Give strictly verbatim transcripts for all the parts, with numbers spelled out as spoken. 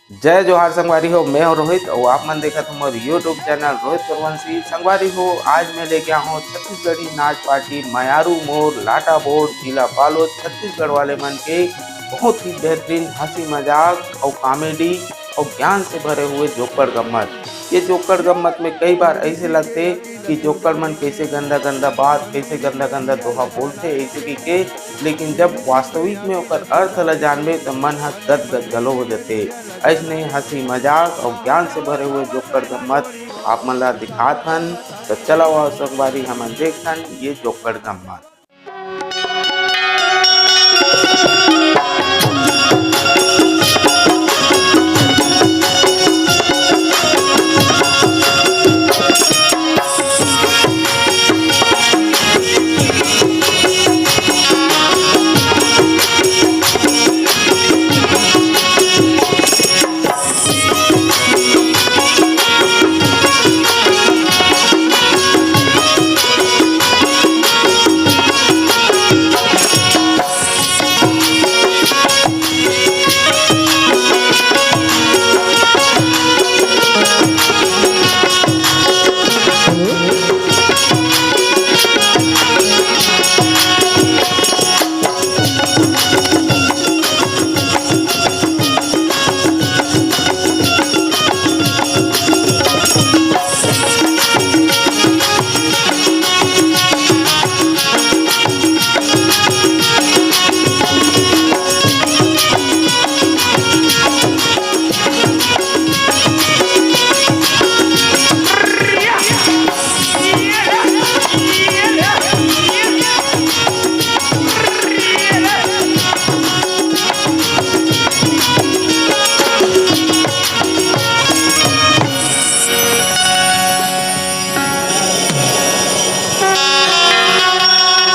जय जोहार संगवारी हो, मैं हूं रोहित अउ आप मन देखत हो मोर YouTube चैनल रोहित कुरवंशी। संगवारी हो, आज मैं लेके आया हूं छत्तीसगढ़ी नाच पार्टी मयारू मोर लाटा बोर्ड, जिला बालोद, छत्तीसगढ़ वाले मन के बहुत ही बेहतरीन हंसी मजाक अउ कॉमेडी अउ ज्ञान से भरे हुए जोक्कड़ गम्मत। ये जोक्कड़ गम्मत में कई बार ऐसे लगथे कि जोक्कड़ मन कैसे गंदा गंदा बात, कैसे गंदा गंदा दोहा बोलथे ऐसे कहिके, लेकिन जब वास्तविक में ओकर अर्थ ल जानबे त मन ह गदगद घलो हो जथे। अइसने हंसी मजाक अउ ज्ञान से भरे हुए जोक्कड़ गम्मत आप मन ला दिखात हन। त चलव संगवारी, हमन देखथन ये जोक्कड़ गम्मत।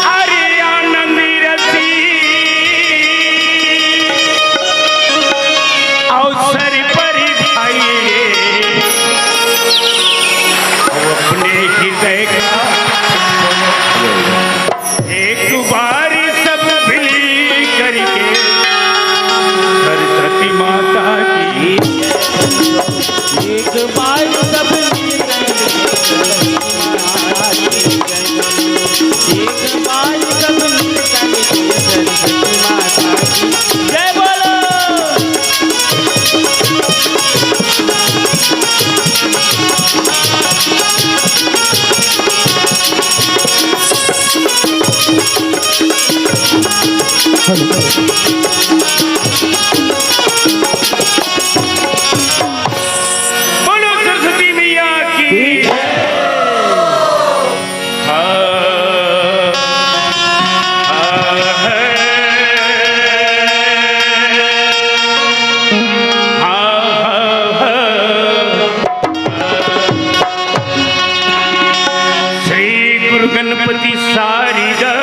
अरे आनंद रसी अवसर पर भाई रे, अब अपने हृदय का एक बार सब मिल करके सरस्वती माता की एक बार सब मिलकर एक बार सब मिलकर सरस्वती माता की जय बोलो। बोलो सरस्वती मैया की। हाँ, हाँ, हाँ, हाँ, हाँ। श्री गुरु गणपति सारिदा।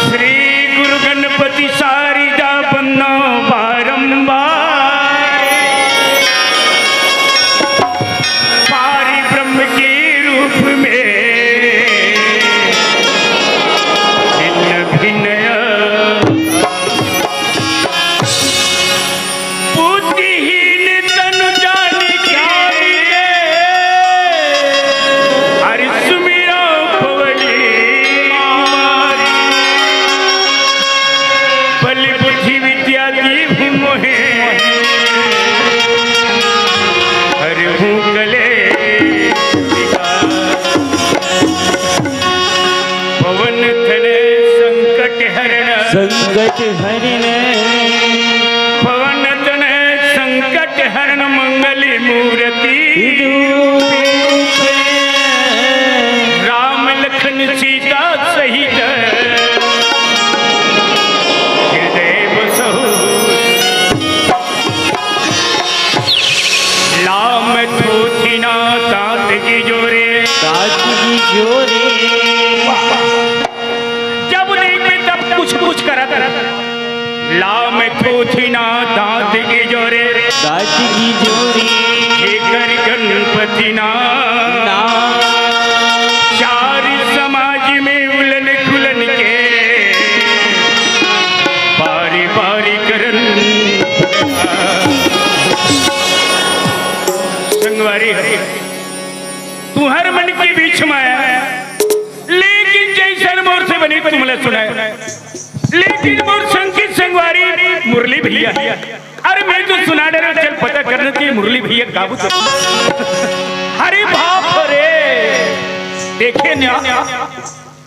श्री गुरु गणपति सारिदा बन्ना बारंबार। पारि ब्रह्म के रूप में भिन्न भिन्न बुद्धिहीन तनु जान के हरि सुमिरा पवनी मारी। बल बुद्धि विद्या दीप मोहे हरि हूँ कले पवन तनय संकट हरण। संकट हरण। पवन तनय संकट हरण मंगल मूर्ति रूप। राम लखन सीता सहित हृदय बसहु। लाम थोथिना तात की जोरे। तात की जोरे। जब देखबे तब कुछ कुछ करत। लाम थोथिना तात की जोरे। तात की जोरे। जेकर गणपति ना। ना। चार समाज में उलन खुलन के पारिवारिक छमाया, लेकिन जैसन मोर से बनी तुमला सुनाय, लेकिन मोर संग के संगवारी मुरली भैया, अरे मैं तो सुना डरे, चल पता करना कि मुरली भैया काबू तो। अरे बाप रे, देखे ना,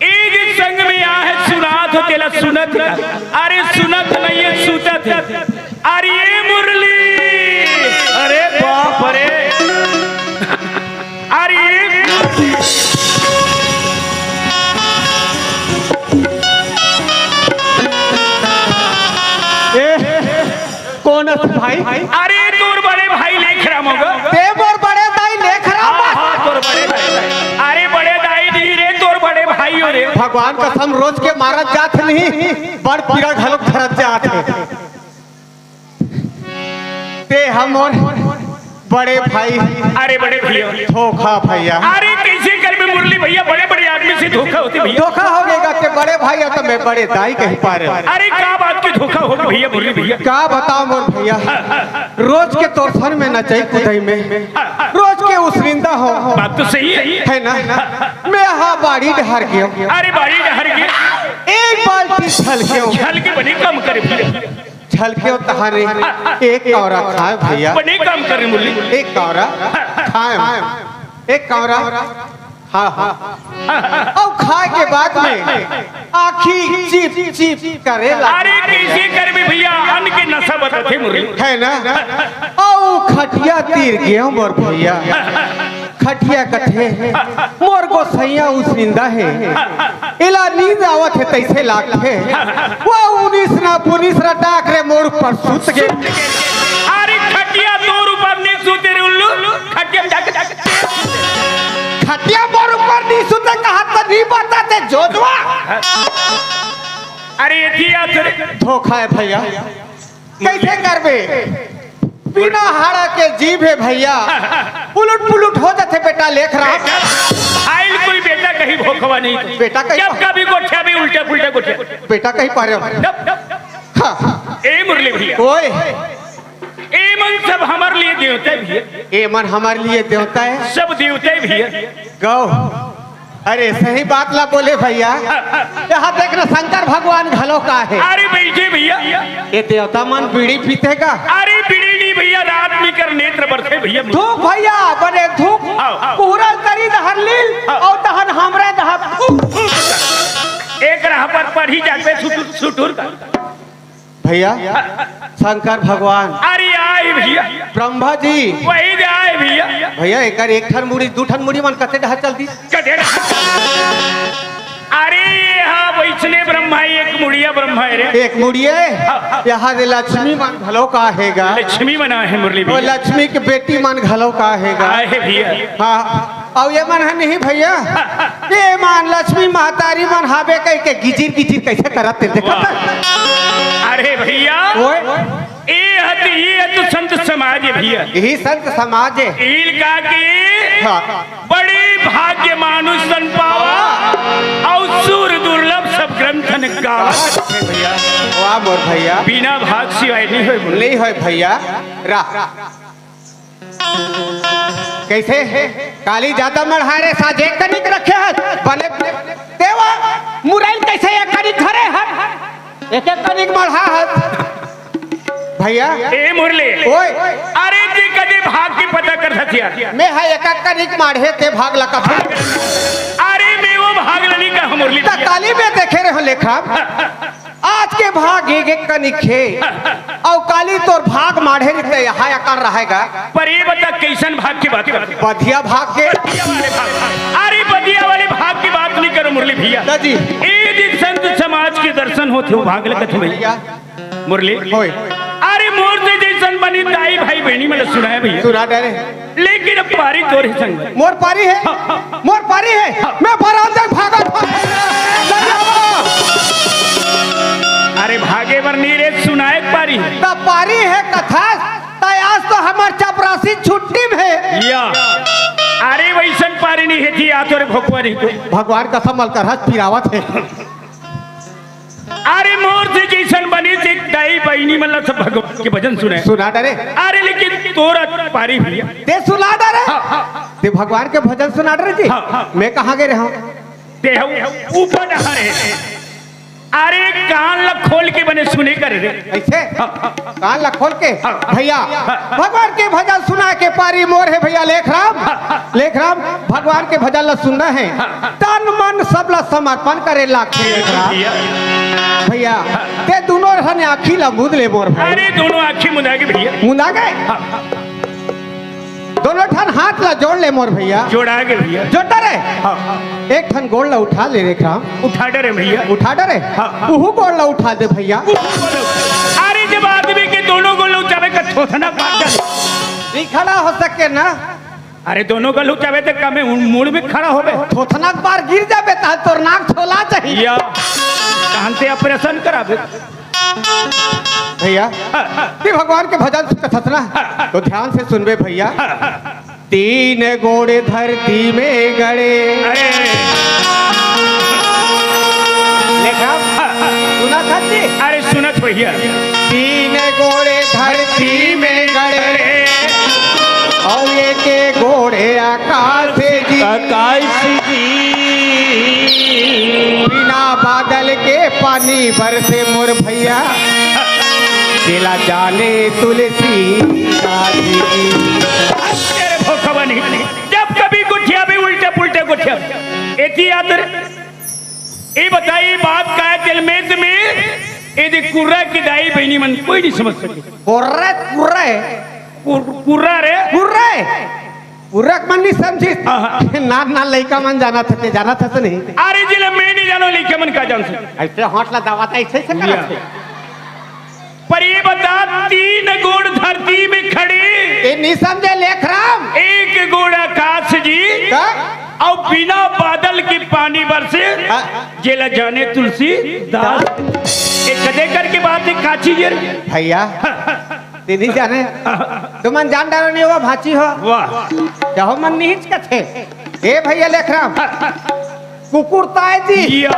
ए जे संग में आहे सुनात हो तेला सुनत, अरे सुनत नहीं है, सुतत है। अरे ये मुरली, अरे बाप रे, अरे ए, कौन अस भाई? अरे तोर बड़े भाई लेखराम होगा। ते मोर बड़े दाई लेखराम। हाँ, हाँ, तोर बड़े भाई। अरे बड़े दाई नहीं रे, तोर बड़े भाई हो रे। भगवान कसम, रोज के मारत जात नहीं, बड़ पीरा घलोक धरत जात है। ते हमर बड़े भाई। अरे बड़े भैया। धोखा भैया। अरे कैसे कर में मुरली भैया, बड़े बड़े आदमी से धोखा होते भैया। धोखा हो गएगा, ते बड़े भाई है तो मैं बड़े दाई कहीं पा रहे। अरे क्या बात की धोखा हो भैया, मुरली भैया। क्या बताओ मोर भैया, रोज के तोरसन में नचई कुदई में, रोज के उसरिंदा हो। बात तो सही है। है ना? मैं हा बाड़ी डहर गयो। अरे बाड़ी डहर के। एक बाल्टी छलक्यो। छलके बने काम करे भैया। छलक्यो तहाने एक कौरा खाए भैया। बने काम करे मुरली। एक कौरा खाए। एक कौरा हाँ, हाँ। अउ खाए के बाद में आँखी चिप चिप करे लगे। अरे कैसे कर में भैया, अन्न के नशा बताथे मुरली। है ना? अउ खटिया तीर गयो मोर भैया। खटिया कथे, मोर गोसैया उसरिंदा हे। एला नींद आवत हे तैसे लागथे। वो उन्नीस ना पुलिस रटाक रे मोर ऊपर सुत गे। अरे खटिया तोर ऊपर नहीं सुते रे उल्लू। खटिया में जाके, जाके खटिया मोर ऊपर नहीं सुते कहा तो नहीं बताते जोजवा। अरे ये थी यार तेरे। धोखा है भैया, कैसे करबे? बिना हाड़ा के जीभ है भैया, उलट पुलट हो जाते बेटा लेखराम। आइल कोई बेटा कहीं भोखवा नहीं। बेटा कहीं जब कभी गोठिया भी उल्टे पुल्टे गोठिया। बेटा कहीं पा रहे हो। हाँ। ए मुरली भैया। ओए। एमन सब हमारे लिए देवता भी है। एमन हमारे लिए देवता है। सब देवता भी है। गौ। अरे सही बात ला बोले भैया। यहाँ देख ना शंकर भगवान घलो का है। अरे बैठे भैया। ये देवता मन बीड़ी पीते का? अरे बीड़ी नहीं भैया, रात में कर नेत्र बरसे भैया। धूप भैया, बने धूप। हाँ, हाँ। कुहरल तरी दहर लील हाँ। और दहन हमरे दहर। एक राह पर पढ़ी जाते सुटुर सुटुर का। भैया शंकर भगवान। अरे आए भैया। ब्रह्मा जी। वही दे आए भैया। भैया एक एक ठन मुड़ी दू ठन मुड़ी मन कते डहा चल दी। कते डहा। अरे ये हा वैसने ब्रह्मा है, एक मुड़िया ब्रह्मा है रे। एक मुड़िया है। हाँ, हाँ। यहाँ से लक्ष्मी मन घलो का है गा। लक्ष्मी बना है मुरली वो भैया। लक्ष्मी के बेटी मन घलो का है गा। आए भैया। हाँ। अउ ये मन ह नहीं भैया, ये मन लक्ष्मी महतारी मन हाबे कह के गिजिर गिजिर कैसे करत ते देखत। अरे भैया, ओए। ए हत, ये हत संत समाज है भैया। यही संत समाज है। इनका की हाँ। बड़ी भाग्य मानुष तन पावा, अउ सूर दुर्लभ सब ग्रंथन गावा। भैया, वाह मोर भैया। बिना भाग सिवाय नहीं होय। नहीं होय भैया। रा कैसे? काली जादा मढ़ारे साजे कनिक रखे हस। बने देवा मुरैल कैसे एक कनिक धरे हस। एक एक कनिक मढ़ा हस। भैया। ए मुरली। ओए। अरे जी कदी भाग की पता कर सचिया। मैं हा एक एक कनिक माढ़े ते भाग लगा। अरे मैं वो भाग लनी का मुरली। काली में देखे रहे हो लेखा। आज के भाग एक एक कनिक हे। अउ काली तोर भाग माढ़े रिते यहाँ अकन रहेगा। पर ये बता कैसन भाग की बात कर? बधिया भाग के। बधिया वाले भाग। अरे बधिया वाले भाग की बात नहीं करो मुरली भैया। ना जी। ए जी संत समाज के दर्शन होते हो भाग लगत हो भैया। मुरली। होय। अरे मोर से जैसन बनी दाई भाई बहनी मन सुनाए भैया। सुना डरे। लेकिन अब पारी तोर ही संग। मोर पारी है। हाँ, हाँ। मोर पारी है। हाँ। मैं बरामदा भागत हूँ। अरे भागे बर नी रे सुनाए पारी। त पारी है कथा। त आज तो हमार चपरासी छुट्टी में है। या। अरे वैसन पारी नहीं है जी, आ तोरे भोकवा नहीं तो। भगवान कसम मल कर हंस पिरावत है। अरे मोर से जैसन बनी थी दाई बहनी मतलब सब भगवान के भजन सुने। सुना डरे। अरे लेकिन तोरा पारी भैया। ते सुना डरे। हाँ, हाँ। ते भगवान के भजन सुना रहे जी। हाँ, हाँ। मैं कहाँ गए रहा हूँ? ते हऊ ऊपर डहर हे। अरे, कान ला खोल के बने सुने कर रे। कैसे? हाँ। कान ला खोल के? हाँ। भैया, हाँ। भगवान के भजन सुना के पारी मोर हे भैया लेखराम। हाँ, हाँ। लेखराम, भगवान के भजन ला सुनना हे। हाँ। तन मन सब ला समर्पण करे लागथे लेखराम। भैया। भैया, हाँ। ते दोनों ठन आँखी ला मूंद ले मोर भाई। अरे, दोनों आँखी मुंदा के भैया। मुंदा गए? हाँ। दोनों ठन हाथ ला जोड़ ले मोर भैया। जोड़ा के भैया। जोड़ डरे। हाँ। एक ठन गोड़ ला उठा ले रे राम। उठा डरे भैया। उठा डरे। हाँ, हाँ। उहू गोड़ ला उठा दे भैया। अरे, जब आदमी के दोनों गोड़ ला उठावे का थोथना बात जाने। नहीं खड़ा हो सके ना। अरे, दोनों गोड़ ला उठावे तो कमे उन मुड़ में खड़ा होवे। थोथना बार गिर जाबे ता तोर नाक छोला चाहिए। या, कान से ऑपरेशन करावे। भैया, हाँ, हाँ। ये भगवान के भजन कथस ना, हाँ, हाँ। तो ध्यान से सुनबे भैया। हाँ, हाँ। तीन गोड़ धरती में गड़े। अरे। लेखराम, हाँ, हाँ। सुना था जी? अरे सुनत भैया। तीन गोड़ धरती में गड़े। अरे। और एक गोड़ आकाश जी। आकाश जी। बिना बादल के पानी बरसे मोर भैया, जेला जाने तुलसीदास जी। तेरे भोकवा नहीं, जब कभी गोठियाबे उल्टे पुल्टे गोठियाबे। एती आदर, ए बताई बात का है दिल में तुम्हें, ए दे कुर्रा की दाई बहनी मन कोई नहीं समझ सके। कुर्रा, कुर्रा है। कुर-, कुर्रा रे। कुर्रा है। उरक मन नहीं समझिस। हाँ, हाँ। नान नान लइका मन जानत हते, जानत हते नहीं। अरे जी, ले मैं नहीं जानो लइका मन का जान से। ऐसे हाथ ला दबाता, ऐसे से या। करत हे। पर ये बता, तीन गोड़ धरती में खड़े। ये नहीं समझे लेखराम। एक गोड़ आकाश जी। का? और बिना बादल के पानी बरसे। हाँ। जेला जाने तुलसीदास। ये कदे करके बात है, काची ये रे? भैया। ते नहीं जाने। तुमन जान डारो नहीं हुआ भाची हो। वाह। चाहो मन नहीं हिचकत हे। ए भैया लेखराम। कुकुर ताय जी। या।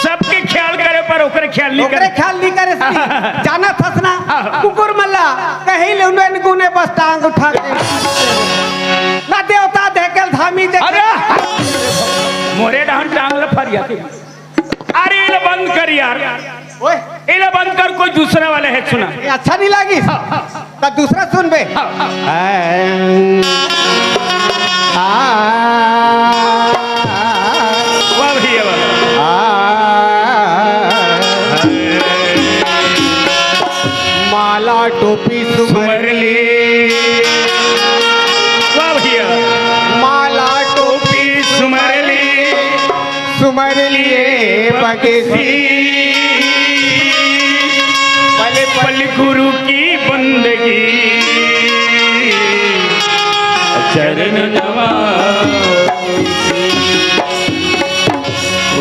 सबके ख्याल करे पर ओकरे ख्याल नहीं ओकरे करे। ख्याल नहीं करे सी। जाना थस ना। हाँ। कुकुर मल्ला कहीं ले उन्हें गुने बस टांग उठा के। ना देवता देखेल धामी देखेल। अरे। मोरे डहन टांग ले फरिया के। अरे, इला बंद कर यार। ओए। इला बंद कर, कोई दूसरा वाला है, सुना। ये अच्छा नहीं लागिस। हाँ, हाँ। तो दूसरा सुन बे। हाँ, हाँ। आ, वाह भैया, वाह। आ, माला टोपी सुमर सुमर ली। वाह भैया। माला टोपी सुमर ली, सुमर लिए बगसी। पल पल गुरु की बंदगी, चरण नवा।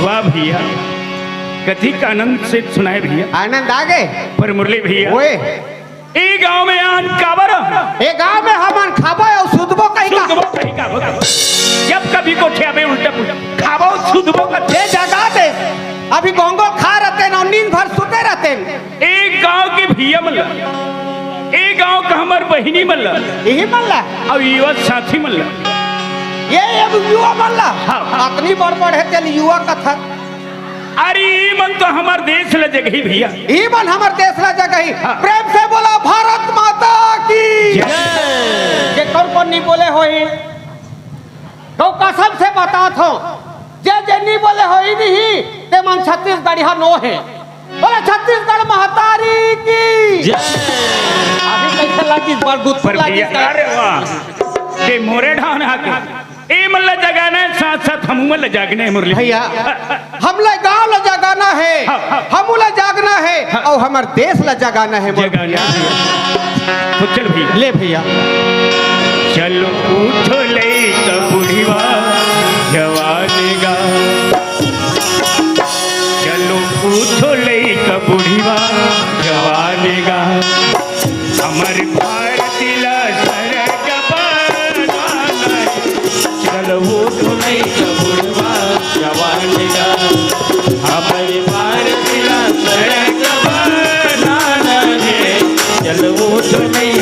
वाह भैया, कथी का आनंद से सुनाए भैया। आनंद आ गए। पर मुरली भैया, ओए। ए गांव में आन काबर? ए गांव में हमन खाबो अउ सुतबो कहीं का? सुतबो कहीं का? जब कभी गोठियाबे उल्टा पुल्टा। खाबो सुतबो का। दे जगा दे। अभी गोंगो खा रहते न, नींद भर सुते रहते न। ए गांव के भैया मन ला, ए गांव का हमर बहिनी मन ला, यही मन ला। अउ युवा साथी मन ला। ये, ये युवा मन ला। हाँ। अतनी बड़ बड़ है तेल युवा कथा। अरे, ई मन तो हमर देश ल जगही भैया। ई मन हमर देश ल जगही। हाँ। प्रेम से बोला भारत माता की। जय। जे कौन कौन नहीं बोले होही, तो कसम से बतात हो, जे जे नहीं बोले होही नहीं, ते मन छत्तीसगढ़िया नो हे। बोले छत्तीसगढ़ महतारी की। जय। अभी कैसे लगी, बड़ गुद पर लगी भैया, का? अरे वाह, ते मोरे ढान आके। ए मन ला जगाना है, साथ साथ हमू मन ला जागना है मुरली। भैया, हमला गांव ला जगाना है, हाँ, हाँ। हमू ला जागना है, हाँ। अउ हमर देश ला जगाना है, मोर जगाना भैया। है। तो चल भैया। ले भैया। चलो उठो लइका बुढ़िवा जवान गा। चलो उठो लइका बुढ़िवा जवान गा। हमर भारत ला सरग बनाना है। चल उठ नहीं तो बुढ़वा जवान का, हमर भारत ला सरग बनाना है। चल उठ नहीं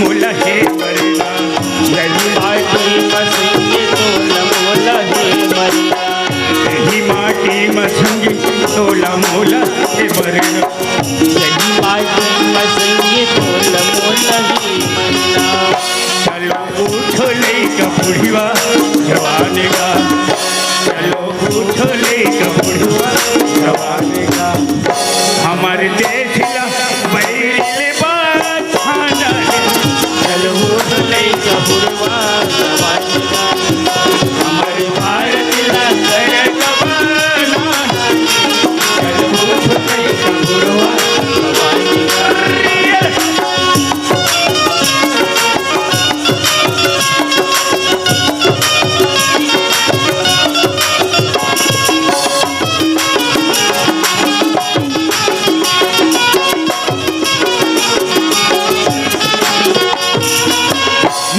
मोला हे मरना, यही माटी म संगे तोला मोला हे मरना। यही माटी म संगे तोला मोला हे मरना। यही माटी म संगे तोला मोला हे मरना। चलो उठो लइका बुढ़वा जवान गा, चलो उठो लइका बुढ़वा जवान गा। हमर देश ला बैरी ले बांधना हे। चलो उठो लइका बुढ़वा जवान गा। हमर भारत ला सरग बनाना हे। चलो उठो लइका बुढ़वा जवान गा।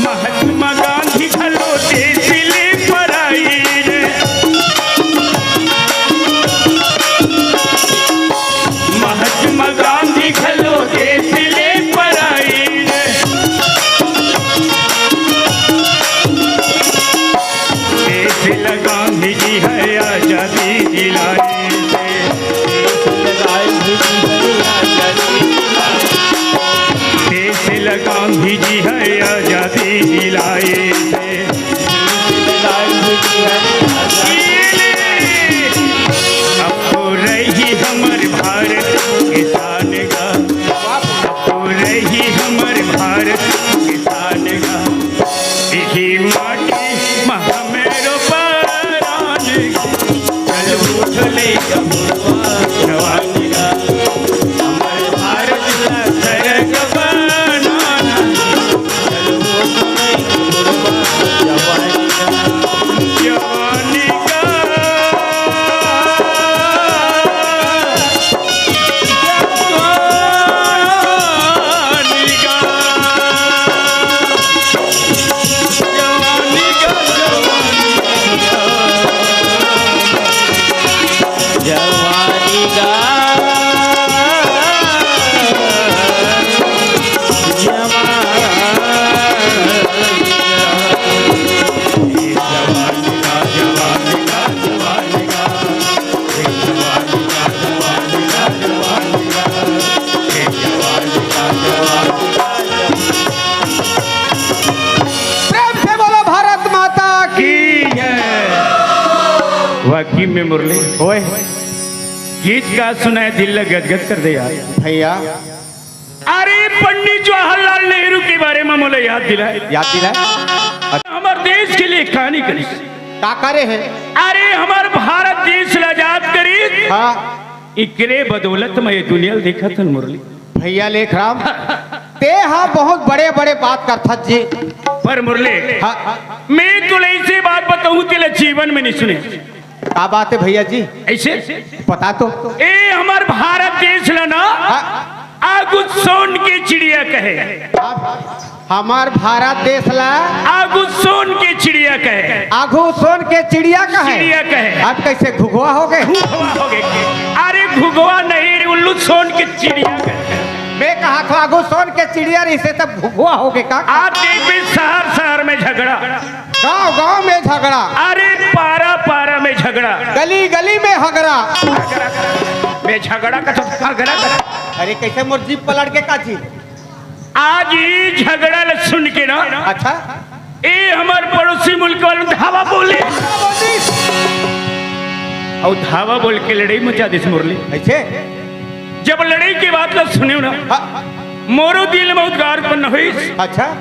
महात्मा गांधी घलो देश ले पराइन। महात्मा गांधी घलो देश ले पराइन। देश ला गांधी जी हे आजादी दिलाइन। देश ला गांधी जी हे आजादी दिलाइन। अब तो रही हमर भारत के शान गा, अब तो रही हमर भारत के शान गा। इही माटी म हमरो परान गा। चल उठ लइका बुढ़वा जवान गा, हमर भारत ला सरग बनाना। चल उठ लइका बुढ़वा जवान गा, जवान गा। प्रेम से बोलो भारत माता की जय। वाकई में मुरली, ओए, गीत का सुनाए, दिल ला गदगद कर दे यार। भैया, अरे, पंडित जवाहरलाल नेहरू के बारे में मोला याद दिलाए। याद दिलाए? हमर देश के लिए कहानी करिस। का करे हे? अरे, हमर भारत देश ला आजाद करिस। हाँ। इकरे बदौलत में ये दुनिया ल देखत हन मुरली। भैया लेखराम, ते हा बहुत बड़े-बड़े बात करथस जी। पर मुरली, हाँ। मैं तोला ऐसे बात बताऊं, तेला जीवन में नहीं सुने। का बात हे भैया जी? ऐसे? बता तो। ए, हमर भारत देश ला ना, हाँ। आगू सोन के चिड़िया कहे। अब हमर भारत देश ला आगू सोन के चिड़िया कहे। आगू सोन के चिड़िया कहे। चिड़िया कहे। अब कैसे घुघुआ हो गे? घुघुआ हो गे। अरे घुघुआ नहीं रे उल्लू, सोन के चिड़िया कहे। मैं कहा था आगू सोन के चिड़िया रहिसे तब घुघुआ हो गे का? आज देखबे शहर शहर में झगड़ा। गांव गांव में झगड़ा। अरे पारा पारा में झगड़ा। गली गली में हगरा। में झगड़ा का तो झगड़ा का। अरे कैसे मोर जीभ पलट गे का जी? आज ये झगड़ा ल सुन के ना, अच्छा। ए हमर पड़ोसी मुल्क वाले धावा बोले। अउ धावा बोल के लड़ई मचा दिस मुरली। ऐसे? जब लड़ई के बात ल सुनेव ना, हाँ। मोरो दिल में उद्गार उत्पन्न होइस। अच्छा।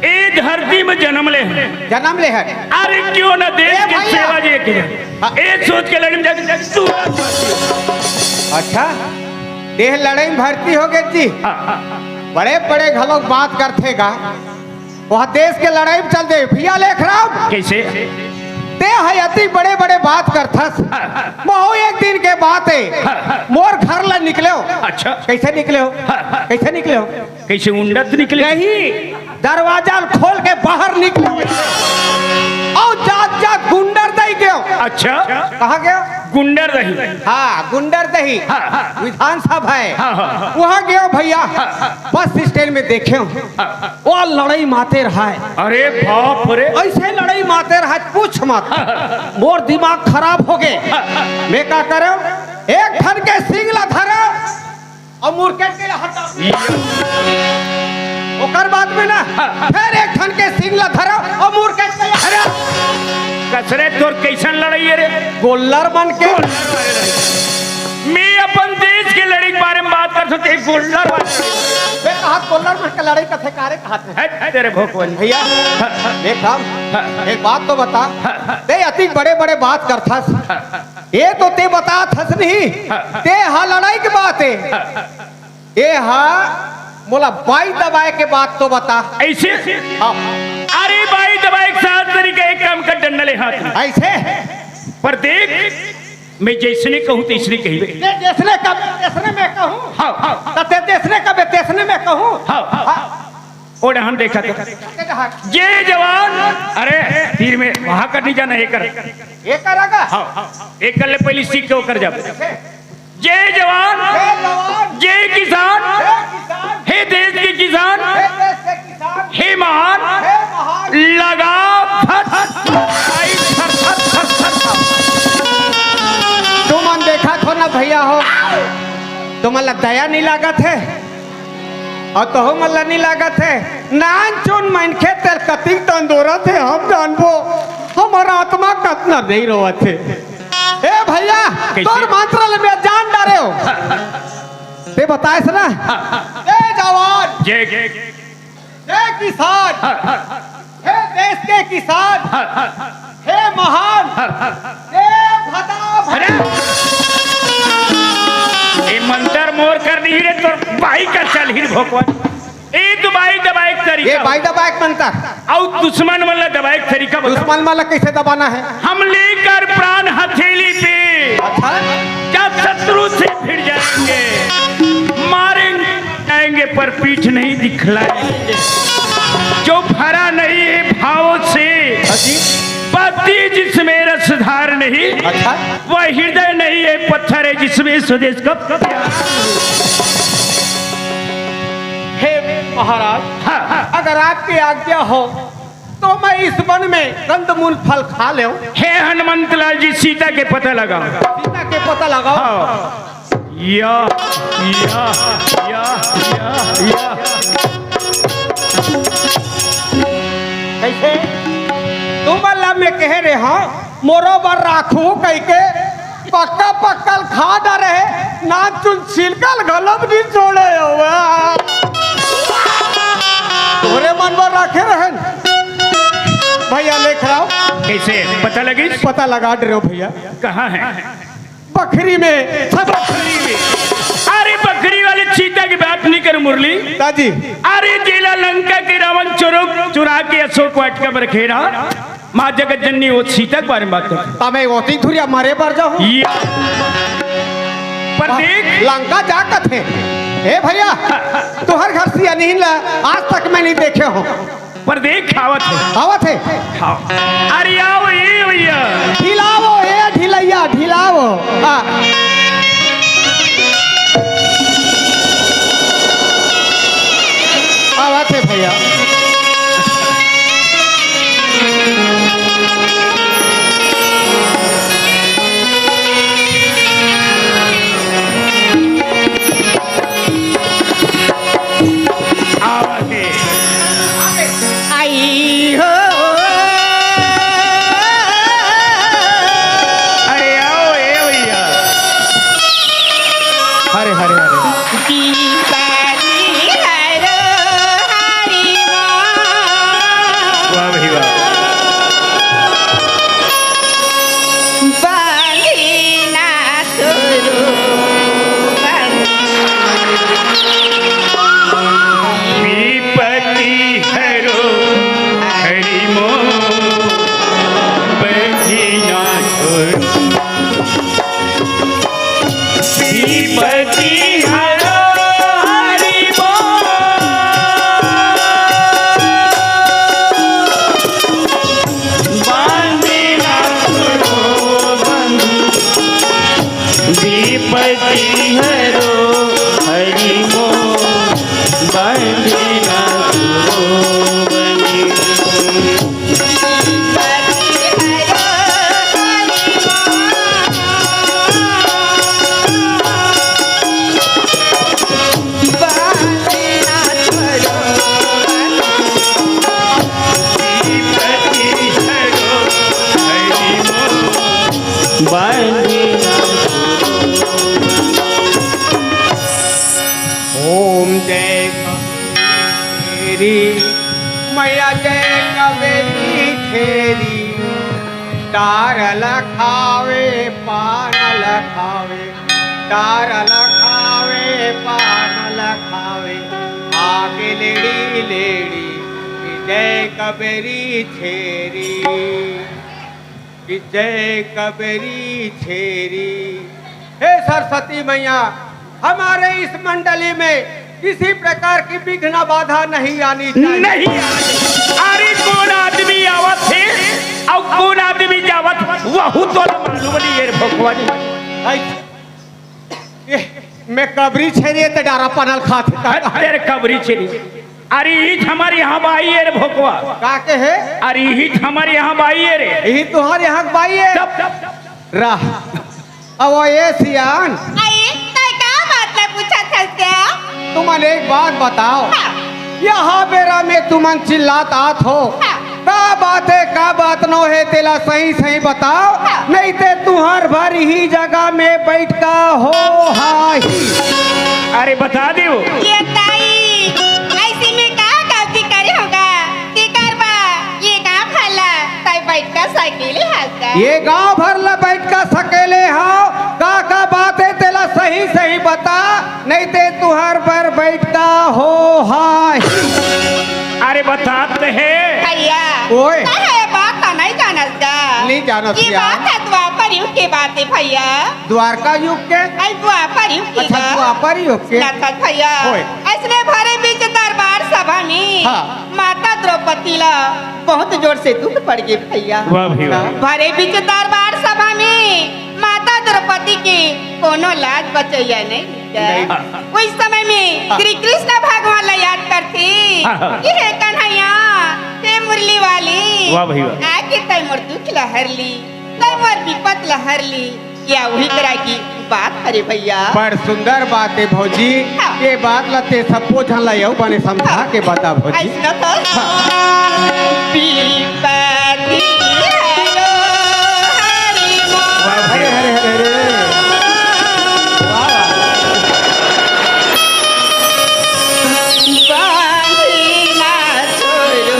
ए धरती में जन्म ले हन। जन्म ले हन। अरे क्यों ना देश ए के भैया। सेवा जे के। हाँ। ए सोच के लड़ई में जा, तू अच्छा, देह लड़ई में भर्ती हो गे जी। हाँ, हाँ। बड़े बड़े घलोक बात करथे गा। वह देश के लड़ई में चल दे। भैया लेखराम। कैसे? ते ह अति बड़े बड़े बात करथस। हाँ, हाँ। महू एक दिन के बात हे। हाँ, हाँ। मोर घर ला निकलेव। अच्छा। कैसे निकलेव? हाँ, हाँ। कैसे निकलेव? कैसे उंडत निकले? नहीं, दरवाजा ल खोल के बाहर निकलेव। अउ जात जात गुंडर दई के अच्छा। कहाँ गया? गुंडरदेही। हाँ, गुंडरदेही। हाँ, हाँ। विधानसभा है। हाँ, हाँ, हाँ। वहाँ गया भैया। हाँ, हाँ। बस स्टैंड में देखे हूँ। हाँ। वो लड़ई माते रहा है। अरे बाप रे। ऐसे लड़ई माते रहा है, पूछ मत। हाँ, हाँ। मोर दिमाग खराब हो गए। हाँ, हाँ। मैं का करे, एक ठन के सींग ला धरे, अउ मुरकेट के हटा। ओकर बाद में ना, हाँ। फिर एक ठन के सींग ला धरा अउ मुरकेट के हटा। कसरे तोर कइसन लड़ई हे रे? गोल्लर मन के। मैं अपन देश के लड़ई के बारे में बात करत हँव, ते गोल्लर मन। बे, कहा गोल्लर मन के लड़ई कथे, कारे कहत हे? हट तेरे भोकवन। भैया, हाँ। देख हम, हाँ। एक बात तो बता। हाँ। बे, अतिक बड़े-बड़े बात करथस। हाँ। ये तो ते बतात हस नहीं, हाँ। ते हा लड़ई के बात हे। हाँ। ये हा मोला बाई दबाए के बात तो बता। ऐसे? हाँ। अरे बाई दबाए के साथ तरीका एक काम कर, डंडा ले हाथ में। ऐसे? पर देख, मैं जैसने कहूँ तैसने कही। ते जैसने कब, तैसने मैं कहूँ। हाँ, हाँ। तो ते जैसने कब, तैसने मैं कहूँ। हाँ, हाँ। हाँ। ओ डहन देखा तो। ये जवान, अरे तीर में वहां कर नहीं जाना, ये कर। ये करेगा? हाँ, एक कर ले पहली सीख के वो कर जा। जय जवान, जय जवान। जय किसान, जय किसान। हे देश के किसान, हे देश के किसान। हे महान, हे महान। लगा फट। आई फट, फट, फट, फट, फट। तुमन देखत हो ना भैया हो, तुमन ला दया नहीं लागत हे। अउ तहू मन ला नी लागत हे, नानचुन मनखे तेल कतिक तंदोरत हे, हम जानबो, हमर आत्मा कतना नहीं रोवत हे। ए भैया, कइसे? तोर मंत्र ले मैं जान डारे हो। ते बताएस ना? जय जवान, जय, जय, जय किसान। हे देश के किसान, हे महान, हे भदा भदा। अरे, ये मंत्र मोर कर नहीं रे, तोर बाई कर चल ही रे भगवान। ए तो बाई दबाए के तरीका। ये बाई दबाए के मंत्र। अउ दुश्मन मन ला दबाए के तरीका बता। दुश्मन मन ला कैसे दबाना है? हम लेकर प्राण हथेली पे। अच्छा। जब शत्रु से भिड़ जाएंगे, मारेंगे, जाएंगे पर पीठ नहीं दिखलाएंगे। जो भरा नहीं है भावों से, हाँ जी। भक्ति जिसमें रसधार नहीं, अच्छा। वह हृदय नहीं है, पत्थर है जिसमें स्वदेश का प्यार। हे महाराज, हाँ, हाँ। अगर आपकी आज्ञा हो, तो मैं इस वन में कंदमूल फल खा लेऊं। हे हनुमंत लाल जी, सीता के पता लगाओ। सीता के पता लगाओ। हाँ। या, या, या, या, या। कैसे? तुमन ला मैं कहे रहे हँव, मोरो बर राखहू कहिके, पक्का पक्का ल खा डरे हे, नानचुन छिलका ल घलो नहीं छोड़े हवय। तोरे मन बर राखे रहेन। भैया लेख राव। कैसे पता लगिस? पता लगा डरे हँव भैया। कहाँ हे? बखरी में। अच्छा, बखरी में। अरे बखरी वाले चीता के बात नहीं कर मुरली। का जी? अरे जेला लंका के रावण चोरो चुरा के अशोक वाटिका में रखे रहा। माँ जगत जननी वो सीता के बारे में बात करत हे। तमे ओती धुरिया मरे बर जाहू। ये। पर देख। लंका जा कथे। ए भैया, तुहर घर सियानिन ला आज तक मैं नहीं देखे हँव। पर देख, आवत हे। आवत हे। हाँ। अरे आओ ए भैया। ढिलाओ ए ढिलैया, ढिलाओ। हाँ। आवत हे भैया। आवत हे। आई हो। अरे आओ ए भैया। हरे, हरे, हरे। दीपाली हरो हरि बोल। वाह भाई वाह। बांधीना सुरू बंदी। विपत्ति हरो हरि मोर बंधीना सुरू। विपत्ति हरो हरि बोल। ओम जय कबेरी, मैया जय कबेरी छेरी, तार ल खावे, पान ल खावे, तार ल खावे, पान ल खावे, आके लेड़ी लेड़ी, जय कबेरी छेरी। कि जय कबेरी छेरी। हे सरस्वती मैया, हमारे इस मंडली में किसी प्रकार की विघ्न बाधा नहीं आनी चाहिए। नहीं आनी। अरे कोन आदमी आवत हे अउ कोन आदमी जावत, वहू तोला मालूम नहीं हे रे भोकवा जी। भाई, ये मैं कबरी छेरी हे त डारा पान ल खाथे का? हट तेरे कबरी छेरी। अरे इही त हमर इहाँ बाई ए रे भोकवा। का कहे? अरे इही त हमर इहाँ बाई ए रे। इही तुँहर इहाँ के बाई ए। चुप। रह। अब ए सियान। अई, तैं का बात ल पूछत हस गा? तुमन एक बात बताव। हाँ। इहाँ बेरा में तुमन चिल्लात आत हो। हाँ। का बात हे, का बात नो हे, तेला सही सही बताव, हाँ। नहीं ते तुँहर भर इही जगह में बइठका हो हाही। अरे बता दियो। ए दाई, अइसे में का गलती करे हों गा? तेकर बर ए गाँव भर ला तैं बइठका सकेले हस गा? ए गाँव भर ला बइठका सकेले हँव, का का बात हे तेला सही सही बता। नहीं ते तुँहर बर बइठका हो हाही। अरे बतात हे। भैया, ओए। तैं ए बात ला नहीं जानस गा? नहीं जानस ए का? बात हे द्वापर युग के बात हे भैया। द्वारका युग के? अरे द्वापर युग के अच्छा, गा। द्वापर युग के। नथत भैया। ओए। अइसने भरे बीच दरबार सभा में हाँ। माता द्रौपदी ला बहुत जोर से दुख पड़ गे भैया। वाह भैया। भरे बीच दरबार सभा में माता द्रौपदी के कोनो लाज बचइया नहीं। नहीं। उही समय में हाँ। श्री कृष्ण भगवान ला याद करथे हाँ, हाँ। कि हे कन्हैया, हे मुरली वाली, वाह भैया। आके तैं मोर दुख ला हर ली, तैं मोर विपत ला हर ली, या उही तरह की बात हरे भैया। बड़ सुंदर बात हे भौजी, हाँ। ए बात ला तैं सबो झन ला अउ बने समझा के बता भौजी। अइसना तो। विपति हरो हरि मोर। वाह, हरे, हरे, हरे, हरे। वाह, वाह। बांधी ना छोड़ो।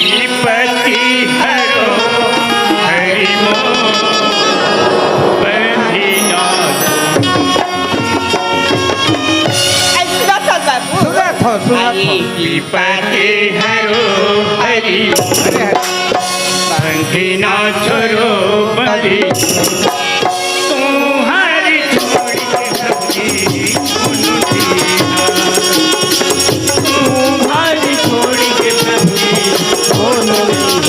विपति हरो हरि मोर, बंधि नाथ। अइसना तो बाबू। सुनत हँव, सुनत हँव। अरे विपति हरो हरि मोर, अरे हरि। बंधि नाथ रो बंधि। तुम्हारी छोड़ के सखी कोनो नहीं। तुम्हारी छोड़ के सखी कोनो नहीं।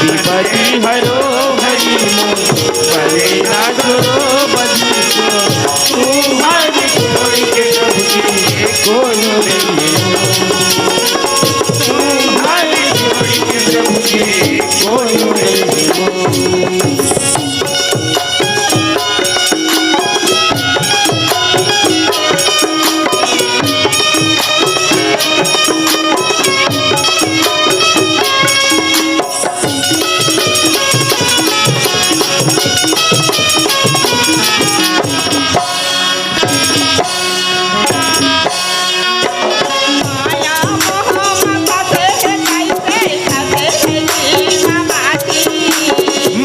विपति हरो हरि मोर, बने ना छोड़ो बंधि को। तुम्हारी छोड़ के सखी कोनो नहीं। तुम्हारी छोड़ के सखी कोनो नहीं।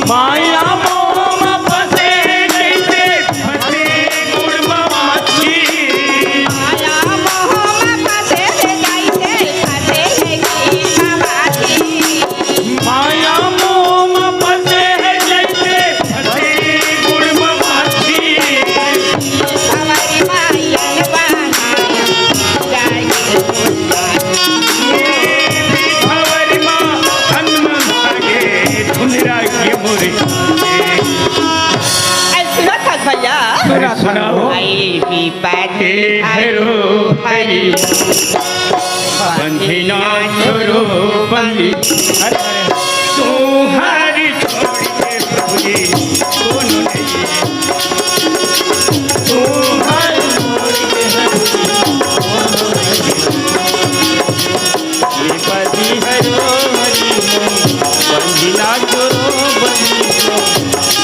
माया मोह म फंसे जैसे फंसे गुड़ म मच्छी। माया मोह म फंसे जैसे फंसे गुड़ म मच्छी। भंवर मा हनुमंत के धुन राखे मोरे। अरे सुनत हस भैया। अरे सुनाओ। आई विपति हरो हरि, बंधि नाथ रो बंधि। अरे, अरे। तुम्हारी छोड़ के प्रभु जी कोनो नहीं। तुम्हारी छोड़ के प्रभु जी कोनो नहीं। विपति हरो हरि, बंधि नाथ रो बंधि।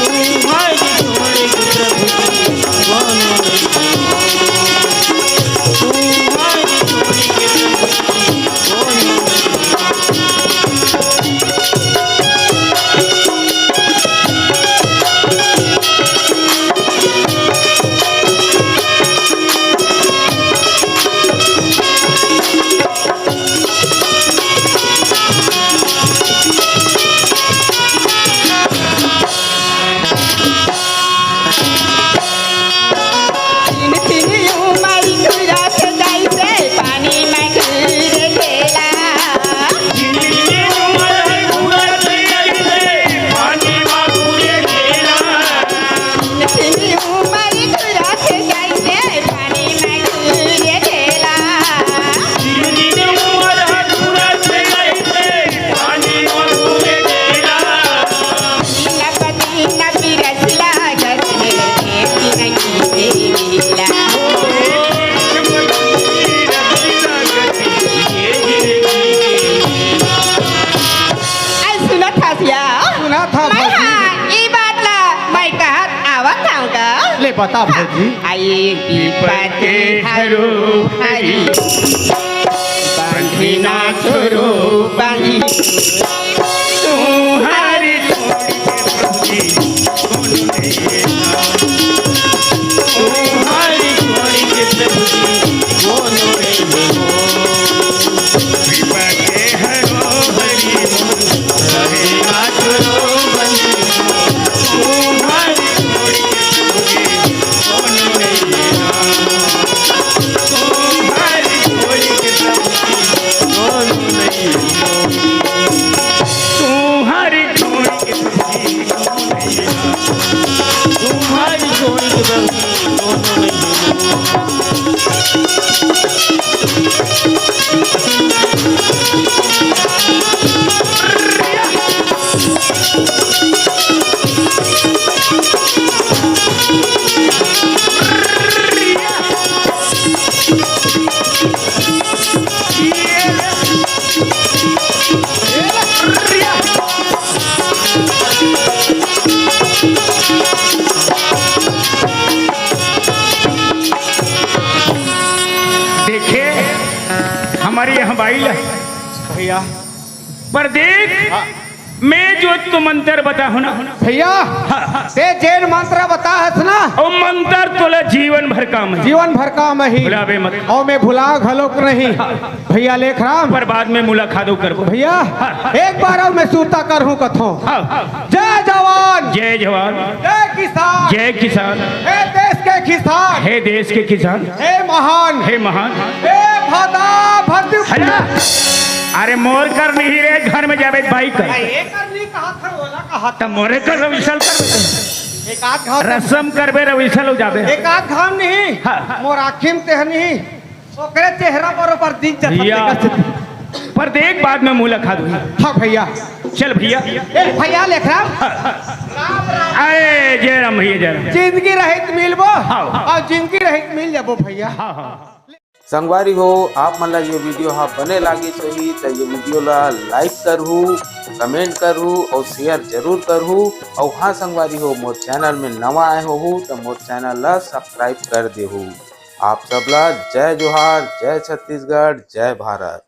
ले बता भौजी। आई विपद के हरो हरि, बंधना छोरो बंधी, तुम्हारी छोड़ी के प्रभु जी, कोनो नहीं है। तुम्हारी छोड़ी के प्रभु जी, कोनो नहीं है। विपद के हरो हरि, बंधना छोरो बंधी, तुम्हारी छोड़ी के प्रभु जी, देखे, हमर यहाँ बाई ल। भैया। पर देख, हाँ। मैं जो तो मंत्र बता हूँ ना। भैया, हाँ, हाँ। ते जेन मंत्र बता हस ना। ओ मंत्र तोला जीवन भर काम है। जीवन भर काम है। भुलावे मत। और मैं भुला घलोक नहीं। हाँ। भैया लेखराम। पर बाद में मुलाकात करबो। भैया, हाँ, हाँ। एक बार और मैं सुरता करहूँ कथों। हाँ, हाँ। जय जवान। जय जवान। जय किसान। जय किसान। हे देश के किसान। हे देश के किसान। हे महान। हे महान। हे भदा भद। हला। अरे मोर कर नहीं रे, घर में जाबे बाई कर। अरे, ये कर नहीं कहा था, ओला कहा था। त मोरे कर रविसल कर। एक आध घाव रसम करबे रविसल हो जाबे। एक आध घाव नहीं। हाँ। मोर आँखी में तेह नहीं। ओकरे चेहरा बरोबर दिख जाता भैया। देखा से। पर देख, बाद में मुलाकात होही। हाँ भैया। चल भैया। ए भैया लेखराम। हाँ, हाँ। राम राम। अरे जय राम भैया, जय राम। जिंदगी रहित मिलबो। हाँ। और जिंदगी रहित मिल जाबो भैया। हाँ, हाँ। संगवारी हो, आप मन ला ये video हा बने लागिस होही त ये video ला like करहू, comment करहू और share जरूर करहू। और हाँ संगवारी हो, मोर channel में नवा आए होहू त मोर channel ला subscribe कर देहू। आप सब ला जय जोहार, जय छत्तीसगढ़, जय भारत।